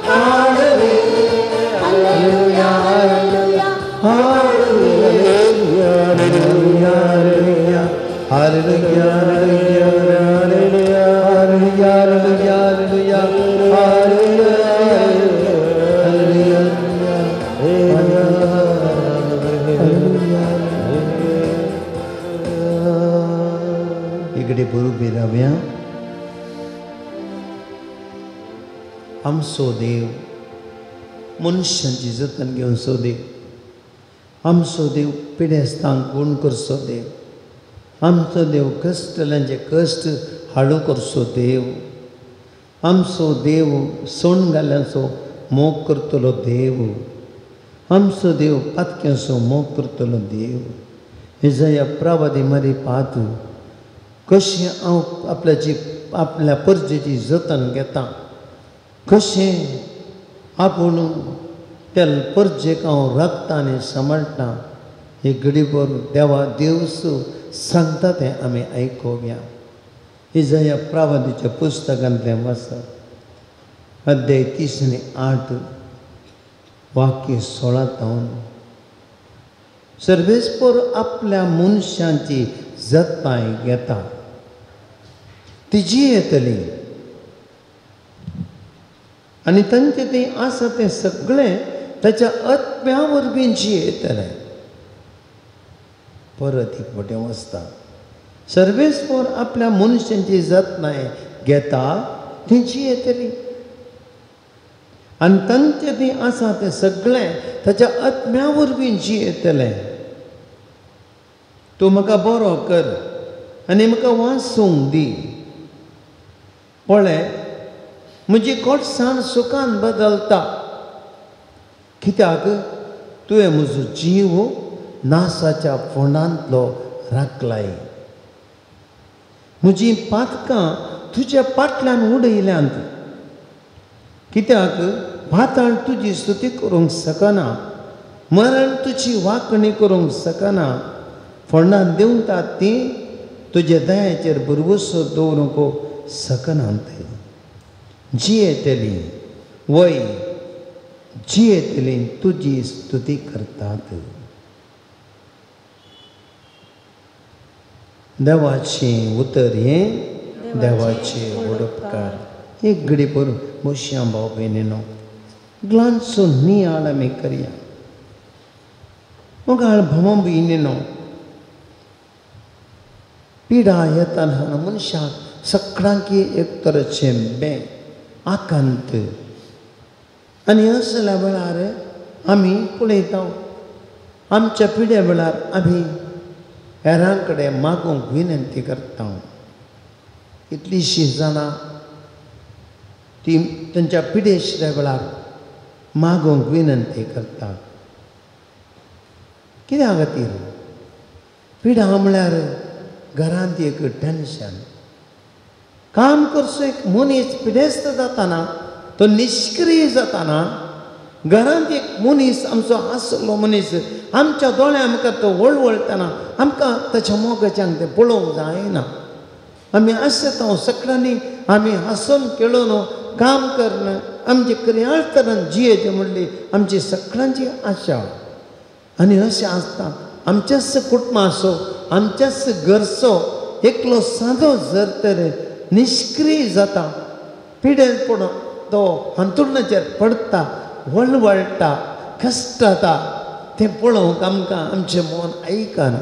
ಹಾಡುವೆ, ಅಲ್ಲೆಲೂಯ ಅಲ್ಲೆಲೂಯ ಹಾಡುವೆ. Hallelujah, hallelujah, hallelujah, hallelujah, hallelujah, hallelujah, hallelujah, hallelujah. इकडे बरोबर राव्या. आमचो देव मनशांची जतन घेवचो देव, आमचो देव पिडेस्तांक गुण करचो देव, आमचो देव कश्टल्यांचे कश्ट हाडू करचो देव, आमचो देव सोण घाल्यांचो मोग करतलो देव, आमचो देव पातक्यांचो मोग करतलो देव. हेजया प्रवादी मरी पात कशें हांव आपल्याची आपल्या परजेची जतन घेता, कशें आपूण त्या परजेक हांव राखता आनी सांबाळटा, हे घडीभर देवा देवस सांगता तें आमी आयकुया. इजया प्रवादीच्या पुस्तकांतलें वाचप, अध्याय 30 आनी 8 वाक्य 16 तावन. सर्वेस्पर आपल्या मनशांची जतनाय घेता, तिजी येतली आनी तांचें तें आसा तें सगळें ताच्या आत्म्या वरवीं जियेतलें. परत एक फावटी वाचता, सर्वेस्पर आपल्या मनशांची जतनाय घेता, ती जियेतली आनी तांचें तें आसा तें सगळें ताच्या आत्म्या वरवीं जियेतलें. तूं म्हाका बरो कर आनी म्हाका वाचूंक दी. पळय म्हजी कोटसाण सुखान बदलता. कित्याक तुवें म्हजो जीव नासाच्या फोंडांतलो राखलाय. म्हजी पातकां तुज्या पाटल्यान उडयल्यांत. कित्याक पाताळ तुजी स्तुती करूंक शकना, मरण तुजी वांकणी करूंक शकना. फोंडान देंवतात ती तुज्या दयाचेर भरवंसो दवरूंक शकनात. जियेतली वय जियेतली तुजी स्तुती करतात. देवाचें उतर हें देवाचें उपकार. एक घडी भर मोशया भाव भयणीनो ग्लांसो नियाळ आमी करया. मोगाळ भाव भयणीनो, पिडा येतना मनशाक सगळ्यांकी एक तरेचें बें आकांत. आनी असल्या वेळार आमी पळयता आमच्या पिड्या वेळार आमी हेरां कडेन मागूंक विनंती करता. कितलींशीं जाणां ती तांच्या पिडेच्या वेळार मागूंक विनंती करता. कित्या खातीर? पिडा म्हळ्यार घरांत एक टेन्शन. काम करचो एक मनीस पिडेस्त जाताना, तो निश्क्रीय जाताना, घरांत एक मनीस आमचो आसलो मनीस आमच्या दोळ्या मुखार तो वळवळटना आमकां ताच्या मोगाच्यान तें पळोवंक जायना. आमी आसता सगळ्यांनी आमी हांसून खेळून काम करून आमचे क्रियाळतरान जियेचें म्हणली आमची सगळ्यांची आशा. आनी अशें आसता आमच्याच कुटुंबाचो आमच्याच घरचो एकलो सादो जर तर निश्क्रीय जाता, पिडेन पडून तो हांतुळणाचेर पडटा, वळवळटा, कश्टता, तें पळोवंक आमकां आमचें मन आयकना,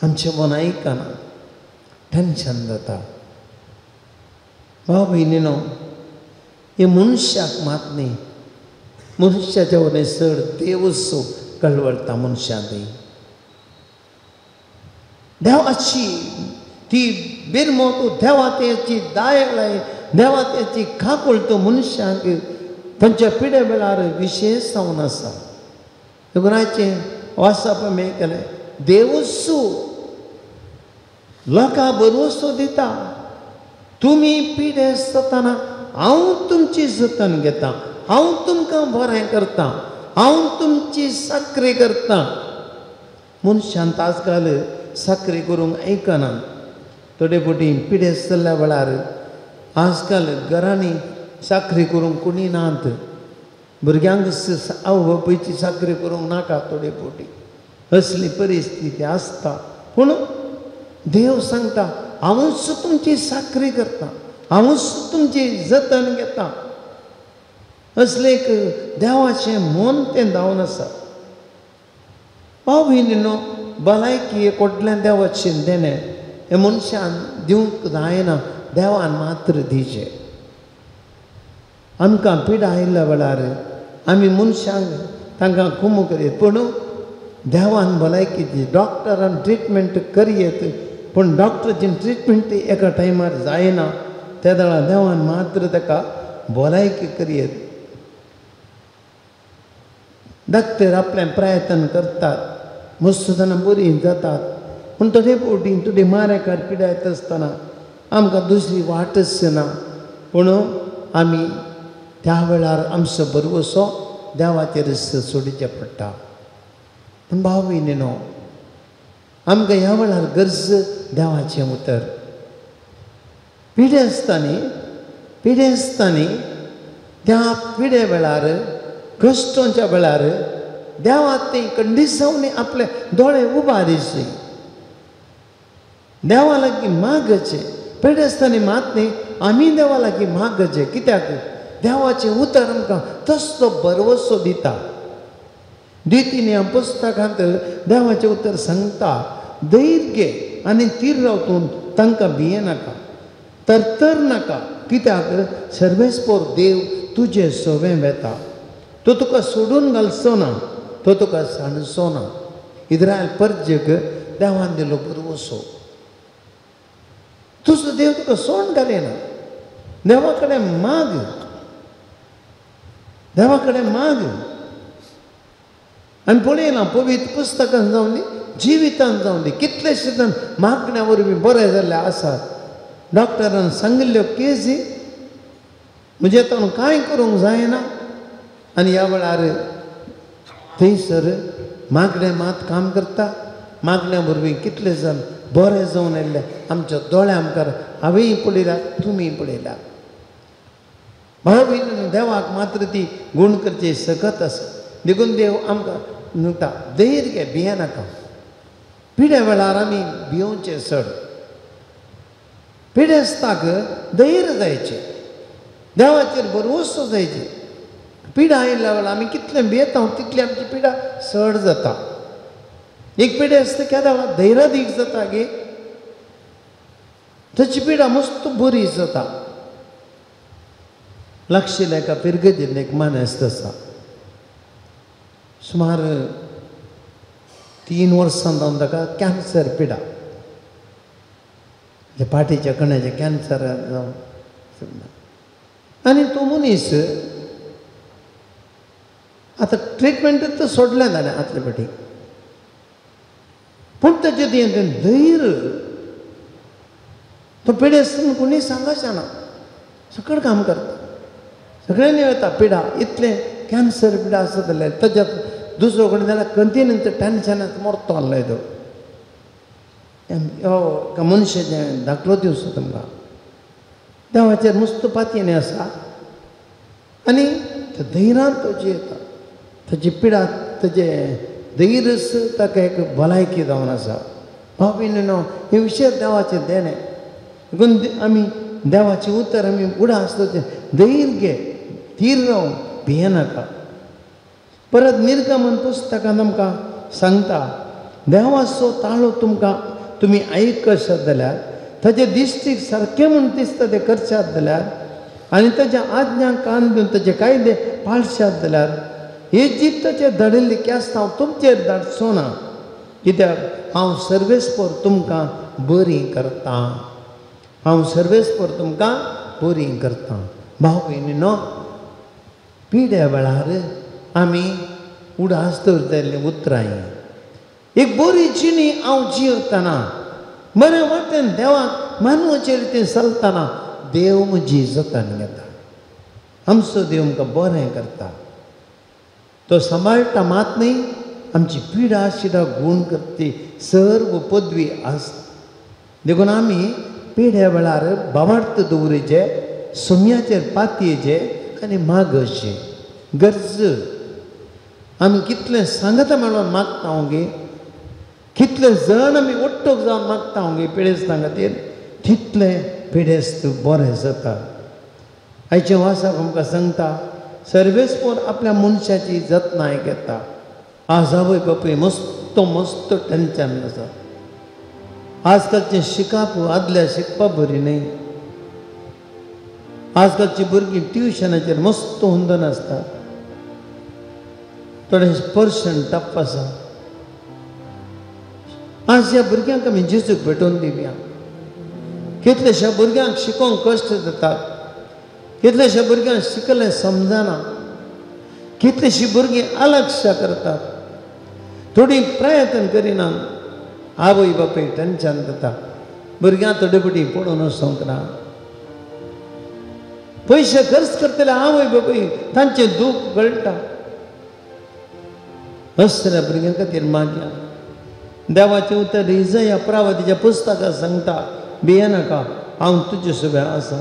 आमचें मन आयकना, टेन्शन जाता. भाव भयणीनो, हे मनशाक मात न्ही, मनशाच्या वटेन चड देवूच कळवळटा मनशां. देवाची ती बिरमो तूं देवाची दायलाय, देवाची काकूळ तूं मनशांक तांच्या पिड्या वेळार विशेश जावन आसा. लग्नाचें वाचप आमी केलें, देवूच लोकां भरवंसो दिता. तुमी पिडे आसतना हांव तुमची जतन घेता, हांव तुमकां बरें करता, हांव तुमची साकरी करता. मनशान आजकाल साकरी करूंक आयकना. थोडे फावटी पिडेस्त जाल्ल्या वेळार आजकाल घरांनी साकरी करूंक कोणी नात. भुरग्यांक आवय बापायची साकरी करूंक नाका. थोडे फावटी असली परिस्थिती आसता. पूण देव सांगता हांवूच तुमची साकरी करता, हांवूच तुमची जतन घेता. असलें एक देवाचें मन तें धांवन आसा. भाव भयणीनो, भलायकी कोडल्यान देवाचें देणें हें मनशान दिवंक जायना, देवान मात्र दिचें. आमकां पिडा आयिल्ल्या वेळार आमी मनशांक तांकां कुमो करीत, पूण देवान भलायकी दी. डॉक्टरान ट्रिटमेंट करयेत, पूण डॉक्टराची ट्रिटमेंट एका टायमार जायना, त्या वेळार देवान मात्र ताका भलायकी करयेत. डॉक्टर आपलें प्रयत्न करतात, मस्त जाणां बरीं जातात, पूण थोडे फावटी थोडी मारेकार पिडा येता आसतना आमकां दुसरी वाटच ना. पूण आमी त्या वेळार आमचो भरवंसो देवाचेर सोडचें पडटा. पूण भाव भयणीनो, आमकां ह्या वेळार गरज देवाचें उतर. पिडे आसतानी, पिडे आसतानी त्या पिडे वेळार, कश्टांच्या वेळार देवा ते कंडिसांनी आपले दोळे उबारीचे, देवा लागीं मागचें. पिडे आसतानी मात न्ही, आमी देवा लागीं मागचें. कित्याक देवाचें उतर आमकां तसलो भरवंसो दिता. द्वितीय पुस्तकांत देवाचें उतर सांगता, धैर्य घे आनी थीर रावतून तांकां भियेनाका, तरतर नाका. कित्याक सर्वेस्पोर देव तुजे सवें वेता, तो तुका सोडून घालचो ना, तो तुका सांडचो ना. इस्रायल परजेक देवान दिलो भरवंसो, तुजो देव तुका सोडून घालिना. देवा कडेन माग, देवा कडेन माग. आनी पळयलां पवित्र पुस्तकान जावन दी, जिवितान जावन दी, कितलेशे जाण मागण्या वरवीं बरें जाल्ले आसात. डॉक्टरान सांगिल्ल्यो केजी म्हजें ताणून कांय करूंक जायना. आनी ह्या वेळार थंयसर मागणें मात काम करता. मागण्या वरवीं कितले जाण बरे जावन आयिल्ले आमच्या दोळ्या मुखार हांवेंय पळयल्या, तुमी पळयल्या. भाव भयणीन देवाक मात्र ती गूण करची सकत आसा. देखून देव आमकां म्हणटा धैर्य घे, भियेनाका. पिड्या वेळार आमी भियोवचें चड. पिडेस्ताक धैर्य जायचें, देवाचेर भरवंसो जायचे. पिडा आयिल्ल्या वेळार आमी कितलें भियेता तितली आमची पिडा चड जाता. एक पिडेस्त केन्ना वेळार धैर्यादीक जाता गे, ताची पिडा मस्त बरी जाता. लागशिल्ल्या एका फिरगतीन एक मानेस्त आसा. सुमार 3 वर्सां जावन ताका कॅन्सर पिडा, पाटीच्या कण्याचें कॅन्सर जावन. आनी तो मनीस आतां ट्रिटमेंट तर सोडलें ताणें आतले फाटी, पूण ताचें तें धैर्य तो पिडेस्त कोणी सांगचें ना. सकळ काम करता, सगळ्यांनी वता पिडा इतलें कॅन्सर पिडा आसत जाल्यार ताच्या दुसरो कोणी जाल्यार कंटिन्यू टेन्शनात मरतो आहलो तो. एका मनशाचें दाखलो दिवचो तुमकां. देवाचेर मस्त पातयेन आसा आनी धैर्यान तो जियेता. ताची पिडा ताजें धैर्य ताका एक भलायकी जावन आसा. भाव भयणीनो, हें विशय देवाचें देणें. देखून आमी देवाचें उतर आमी उडास दवरचें. धैर्य घे, धीर राव, भियेनाका. परत निर्गमन पुस्तकान आमकां सांगता देवाचो ताळो तुमकां तुमी आयकशात जाल्यार, ताजे दिश्टीक सारकें म्हूण दिसता तें करशात जाल्यार, आनी ताज्या आज्ञांक कान दिवन ताजे कायदे पाळशात जाल्यार, इजिप्ताचेर धाडिल्ली केस्त हांव तुमचेर धाडचो ना, कित्याक हांव सर्वेस्पर तुमकां बरी करतां. हांव सर्वेस्पर तुमकां बरी करतां. भाव भयणीनो, पिड्या वेळार आमी उडास दवरतलीं उतरां. एक बरी जिणी हांव जियेतना, बरें वाटेन देवाक मानवाचे रितीन चलतना देव म्हजी जतन घेता. आमचो देव आमकां बरें करता. तो सांबाळटा मात न्ही, आमची पिडा शिडा गूण करती सर्व पदवी आसता. देखून आमी पिड्या वेळार बावार्थ दवरिचे, सोम्याचेर पातयेचे आनी मागचे गरज. आमी कितलें सांगता म्हणून मागता गे, कितले जण आमी ओट्टोक जावन मागता गे पिडेस्तां खातीर, तितले पिडेस्त बरें जाता. आयचें वासाप आमकां सांगता सर्वेस्पर आपल्या मनशाची जतनाय घेता. आज आवय बापूय मस्त मस्त टेन्शन आसा. आजकालचें शिकप आदल्या शिकपा बरी न्हय. आजकालची भुरगीं ट्युशनाचेर मस्त हुंदन आसता. थोडे पर्सन टफ आसा. आज ह्या भुरग्यांक आमी जेजूक भेटोवन दिवया. कितलेश्या भुरग्यांक शिकोवंक कश्ट जातात, कितलेश्या भुरग्यांक शिकलें समजना, कितलीशीं भुरगीं अलक्षा करतात, थोडीं प्रयत्न करिना. आवय बापूय टेन्शन जाता. भुरग्यां थोडे फावटी पडून वचूंक ना. पयशे खर्च करतले आवय बापूय तांचें दूख गळटा. असल्या भुरग्यां खातीर मागया. देवाचें उतर इजया प्रावतीच्या पुस्तकां सांगता, भियेनाका, हांव तुजे सुबें आसा.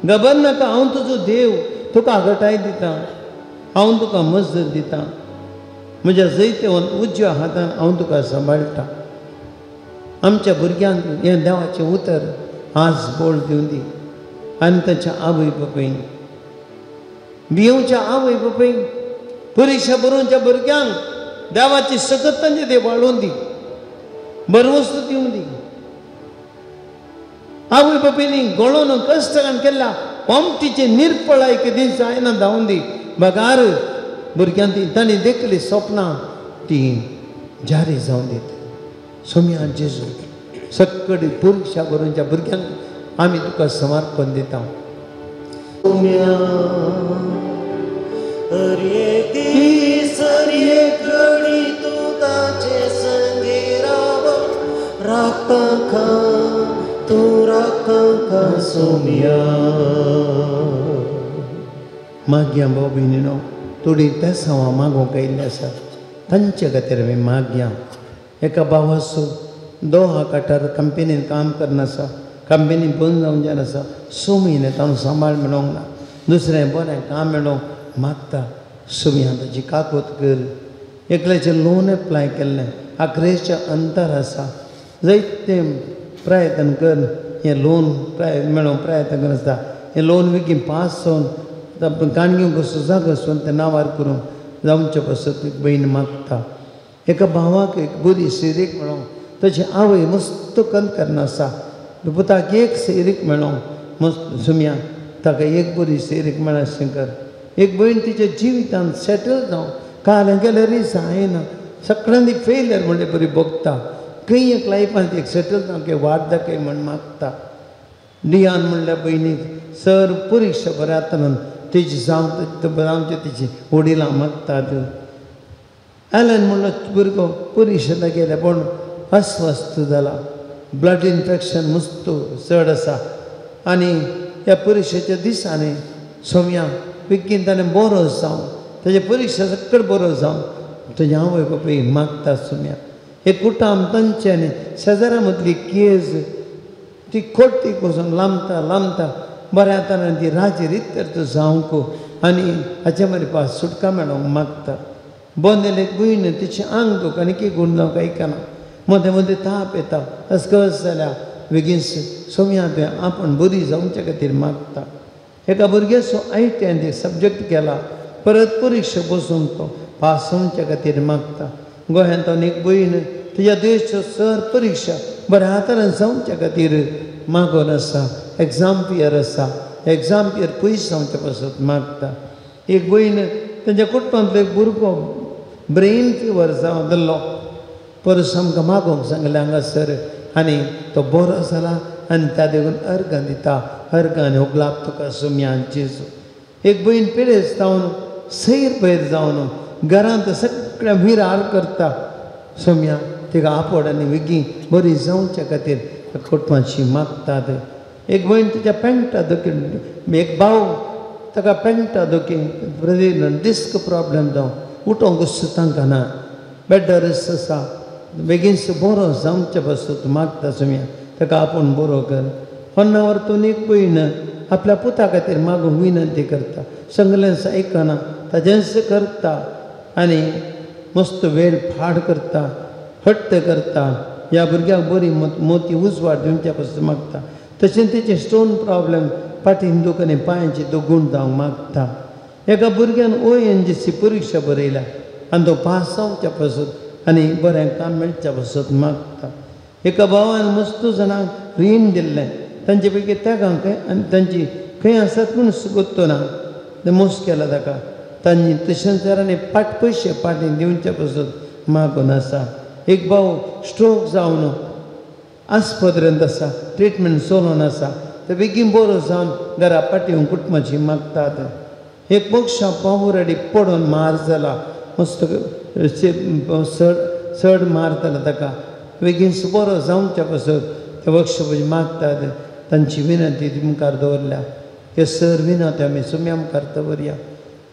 घबर नाका, हांव तुजो देव, तुका घटाय दिता, हांव तुका मजत दिता. म्हज्या जैतेवन उजव्या हातान हांव तुका सांबाळटा. आमच्या भुरग्यांक हें देवाचें उतर आज बोळ दिवन दी. आनी ताच्या आवय बापायन, भियोवच्या आवय बापायन, परिक्षा बरोवच्या भुरग्यांक देवाची सकत तांचे ते वाळोवन दी, भरवंसो दिवन दी. आवय बापायनी गळोवन कश्टान केल्ल्या पामटीचे निर्पळाय केदी जायना धांवन दी. बगार भुरग्यां ती तांणी देखली सपनां ती जारी जावन दित. सोम्या जेजू, सक्कडी परिक्षा बरोवच्या भुरग्यांक आमी तुका समर्पण दिता. हर एक दीस हर एक घडी तूं ताचे संगी राव राखता का तूं राखता का सोम्या. मागया भाव भयणीनो थोडी तेसांवां मागूंक आयिल्ली आसा तांचे खातीर आमी मागया. एका भावाचो दोहा काठार कंपनीन काम करना आसा, कंपनी बंद जावन जावन आसा, 6 म्हयने ताणें सांबाळ मेळोंक ना, दुसरें बरें काम मेळोवंक मागता. सुम्या ताची काकूत कर. एकल्याचें लोन एप्लाय केल्लें आखरेच्या अंतर आसा, जायते प्रयत्न कर हें लोन मेळोवंक प्रयत्न कर आसता. हें लोन बेगीन पास जावन काणयो कसो जागो वचून तें नांवार करूंक जावचे पासत एक भयण मागता. एका भावाक एक बरी सिरीक मेळोवंक ताची आवय मस्त कन करना आसा, पुताक एक सिरीक मेळोवंक मस्त सुम्या ताका एक बरी सिरीक मेळशें कर. एक भयण तिच्या जिवितांत सेटल जावं काल गेल्यार जायना, सगळ्यांनी फेलियर म्हणले बरी भोगता, खंय एक लायफांत एक सेटल जावं की वाट दाखय म्हण मागता. डियान म्हणल्या भयणीक सर परिक्षा बऱ्या आतां तेजी जावचे तिची वडिलां मागतात. एलन म्हणलो भुरगो परिक्षेक गेल्या पूण अस्वस्थ जाला, ब्लड इन्फेक्शन मस्त चड आसा आनी ह्या परिक्षेच्या दिसांनी सोम्या बेगीन ताणें बरो जावं ताजे परिक्षा सकट बरो जावं तुज्या आवय बापूय मागता. सोम्या हे कुटाम तांचे आनी शेजारा मदली केज ती खोटी वचून लांबता लांबता बऱ्या तरान ती राजी रित्यर जावंक आनी हाचे मरे पास सुटका मेळोवंक मागता. बंद एक भयण तिचें आंग दुख आनी की गूण जावंक आयकना, मदें मदें ताप येता, अस्कस जाल्या बेगीन सोम्या तुवें आपूण बरी जावचे खातीर मागता. एका भुरग्याचो I T आयन एक सब्जॅक्ट केला, परत परिक्षा बसून तो पास जावचे खातीर मागता. गोंयांत एक भयण तिच्या देशच्यो सर परिक्षा बऱ्या तरेन जावचे खातीर मागून आसा, एग्जाम पियर आसा, एग्जाम पियर पयस जावचे पासत मागता. एक भयण तांच्या कुटुंबांतलो एक भुरगो ब्रेन फिवर जावन जाल्लो परस आमकां मागोवंक सांगलें हांगासर आनी तो बरो जाला आनी त्या देखून अर्गां दिता, अर्गां आनी होगलाप तुका सुम्या जेजू. एक भयण पिडेस्त जावन सैर भैर जावन घरांत सगळ्या विरार करता, सोम्या तिका आपोड आनी बेगीन बरी जावच्या खातीर कुटुंबाची मागतात. एक भयण तिच्या पेंटा दुखी, एक भाव ताका पेंटा दुखी डिस्क प्रॉब्लम जावन उठोवंक तांकां ना, बेड्डार आसा, बेगीन बरो जावचे पासत मागता. सोम्या ताका आपूण बरो कर. होन्नावर तूं एक भयण आपल्या पुता खातीर मागूंक विनंती करता, सगळ्यांच आयकना ताजेंच करता आनी मस्त वेळ फाड करता, हट्ट करता, ह्या भुरग्यांक बरी मोती उजवाड दिवच्या पासून मागता. तशेंच तेचे स्टोन प्रॉब्लम फाटीन दूख आनी पांयांची दुगूण जावंक मागता. एका भुरग्यान ओ एन जी सी परिक्षा बरयल्या आनी तो पास जावच्या पासत आनी बरें काम मेळच्या पासत मागता. एका भावान मस्त जाणांक रीण दिल्लें, तांचे पैकी तेगांक खंय आनी तांची खंय आसात म्हूण सोदतो ना, तें मोस केला ताका, तांची तशेंच आनी पाट पयशे पाटी दिवचे पासत मागून आसा. एक भाव स्ट्रोक जावन आस्पत्रेंत आसा, ट्रिटमेंट चलोवन आसा, ते बेगीन बरो जावन घरा पाटी कुटुंबाची मागतात. एक पक्षा पावराडी पडून मार जाला, मस्त चड चड मार जाला ताका, बेगीन बरो जावच्या पासत ते वक्ष मागतात. तांची विनंती मुखार दवरल्या, हे सर विनंती आमी सुम्या मुखार दवरया.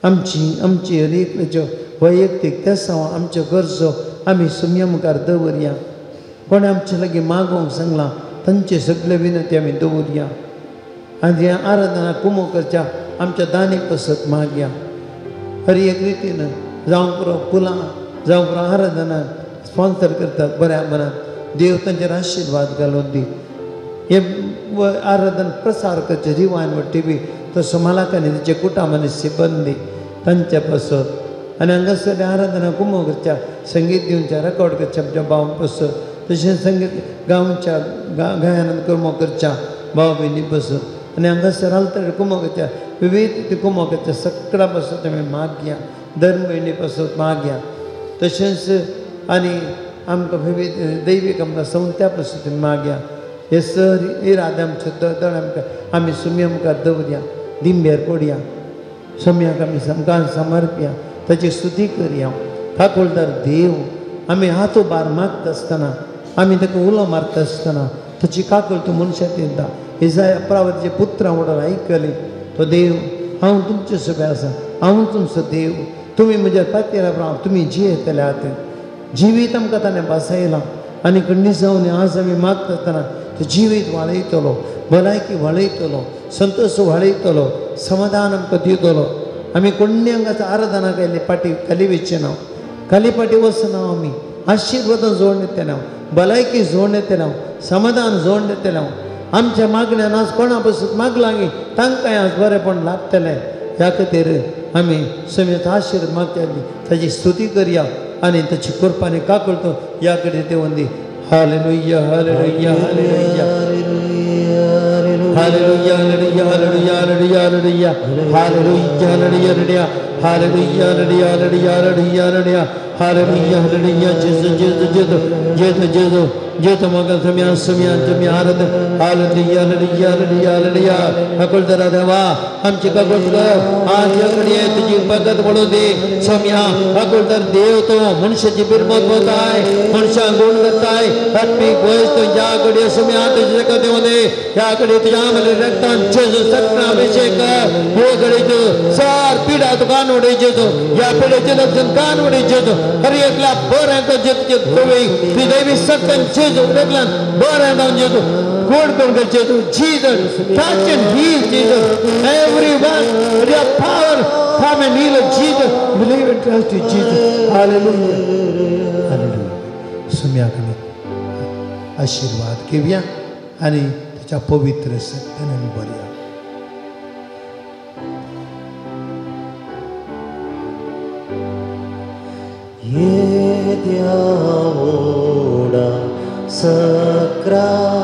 आमची आमची हर एकल्याच्यो वैयक्तीक तेसांव आमच्यो गरजो आमी सुम्या मुखार दवरया. कोणें आमचे लागीं मागोवंक सांगलां तांचे सगळे विनंती आमी दवरया आनी ह्या आराधना कुमो करच्या आमच्या दानी पसत मागया. हर एक रितीन जावं पुरो फुलां जावं पुरो आराधना स्पॉन्सर करतात बऱ्या मनान, देव तांचेर आशिर्वाद घालून दी. हे आराधन प्रसार करचें रिवान व टी व्ही तसो मालकांनी ताचे कुटुंबांनी सिबंदी तांचे पासत आनी हांगासर आराधना कुमो करच्या संगीत दिवच्या रेकॉर्ड करच्या आमच्या भावां पासत, तशेंच संगीत गांवच्या गायनान कुमो करच्या भाव भयणी पासत आनी हांगासर आल्तर कुमो करच्या विविध कुमो करच्या सगळ्या पासत आमी मागया, धर्म भयणी पासत मागया. तशेंच आनी आमकां विविध दैवीक आमकां संत्या पासत मागया. हे सर इरादे आमचे दळ आमकां आमी सुम्या मुखार दवरया. दिंब्यार पडया सम्याक आमी सामकार समर्पया ताची स्तुती करया. काकुळदार देव आमी हात उबार मागता आसतना आमी ताका उलो मारता आसतना ताची काकूळ तूं मनशाक दिता. इजाया प्रावतीचे पुत्रां वडोवन आयकली तो देव हांव तुमचे सगळे आसा हांव तुमचो देव तुमी म्हज्या पातयेर राव तुमी जियेतले आत जिवीत आमकां ताणें बसयलां आनी कंडिसांनी आज आमी मागता आसतना तो जिवीत वाडयतलो भलायकी वाडयतलो संतोश वाडयतलो समाधान आमकां दितलो. आमी कोण्यांगाचो आराधना केल्ली पाटी खाली वचचे ना खाली पाटी वचना आमी आशिर्वादां जोडून येतले भलायकी जोडून येतले समाधान जोडून येतले. आमच्या मागण्यान आज कोणा पसून मागलां तांकां आज बरेंपण लाभतलें. ह्या खातीर आमी समेत आशिर्वाद मागता ताची स्तुती करया आनी ताची कृपा काकुळतो ह्या कडेन देवून दी. Hallelujah hallelujah hallelujah hallelujah hallelujah hallelujah hallelujah hallelujah hallelujah hallelujah hallelujah hallelujah hallelujah hallelujah hallelujah. Jesus Jesus Jesus Jesus Jesus मगन सम्या सम्या सम्या आराधना हालेलुया हालेलुया हालेलुया हालेलुया. काकुळदारा देवा आमची काकुळ कर आज ह्या तुजी भगत पडूं दी सम्या. काकुळदार देव तो मनशाची बिरमत होताय मनशांक गुण करताय आत्मीक वयस तो ह्या घडये सम्या तुजी ताका देवूं दी. ह्या घडये तुज्या आमले रक्तान जेजू सगळा अभिषेक कर. हे घडये तूं सार पिडा तूं कान उडय जेजू ह्या पिडेचें लक्षण कान उडय जेजू. हर एकल्या बरें कर जेजू तुवें ती दैवी सक्तन जेजू एकल्यान बरें जावन जेजू गोड करून कर जेजू. Jesus touch and heal Jesus everyone with your power come and heal Jesus. Believe and trust you Jesus. Hallelujah hallelujah. सम्याक आमी आशिर्वाद घेवया आनी ताच्या पवित्र सत्यान आमी बरया. येद्या व्हडा सक्रामेंता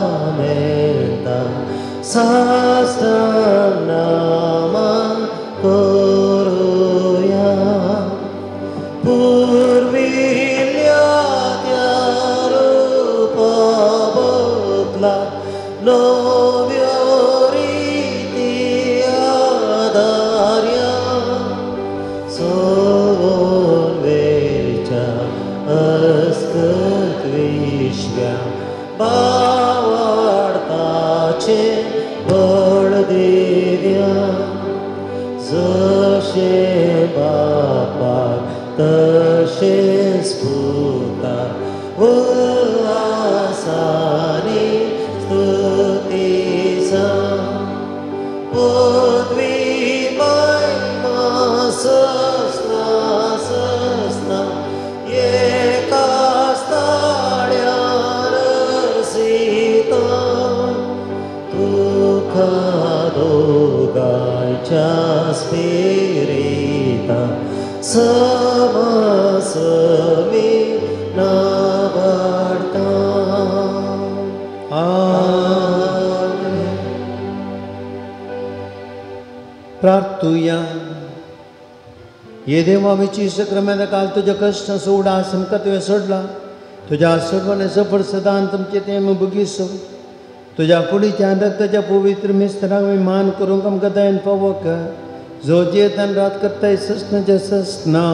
साष्टांग नमन करुया पुर्विल्ल्या त्या रुपा बदला नव्यो रिती आदार्या सोवून वेच्या अस्कत विश्व्या बावाडताचे बळ दिव्या जशें बापाक तशेंच पुताक आसानी स्तुतीसा पदवी महिमा सस्ना सस्ना एकाच ताळ्यार रसिता तुका दोगांच्या स्पिरिता समासमी नावाडता. प्रार्थुया. ये देवा आमची सक्रमेंत काल तुज्या कश्ट सोडा आमकां तुवें सोडला तुज्या सोडवाने सफर सदां तुमचें तें भुगीसो तुज्या कुडीच्या रक्ताच्या पवित्र मिस्तराक आमी मान करूंक आमकां दयेन पावो कर जो जियेतान रात करताय ससनाच्या ससना.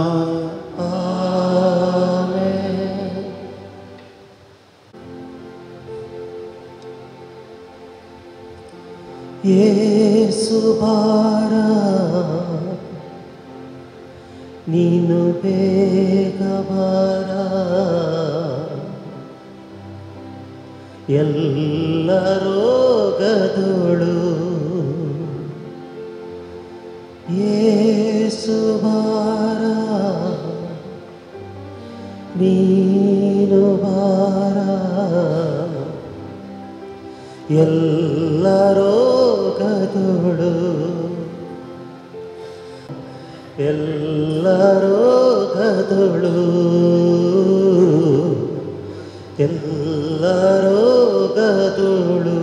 येसु बारा ನೀನು ಬೇಗ ಬಾರ ಎಲ್ಲ ರೋಗದೊಳು ಯೇಸು ಬಾರ ನೀನು ಬಾರ ಎಲ್ಲ ರೋಗದೊಳು ಎಲ್ಲ ರೋಗದೊಳು ಎಲ್ಲ ರೋಗದೊಳು.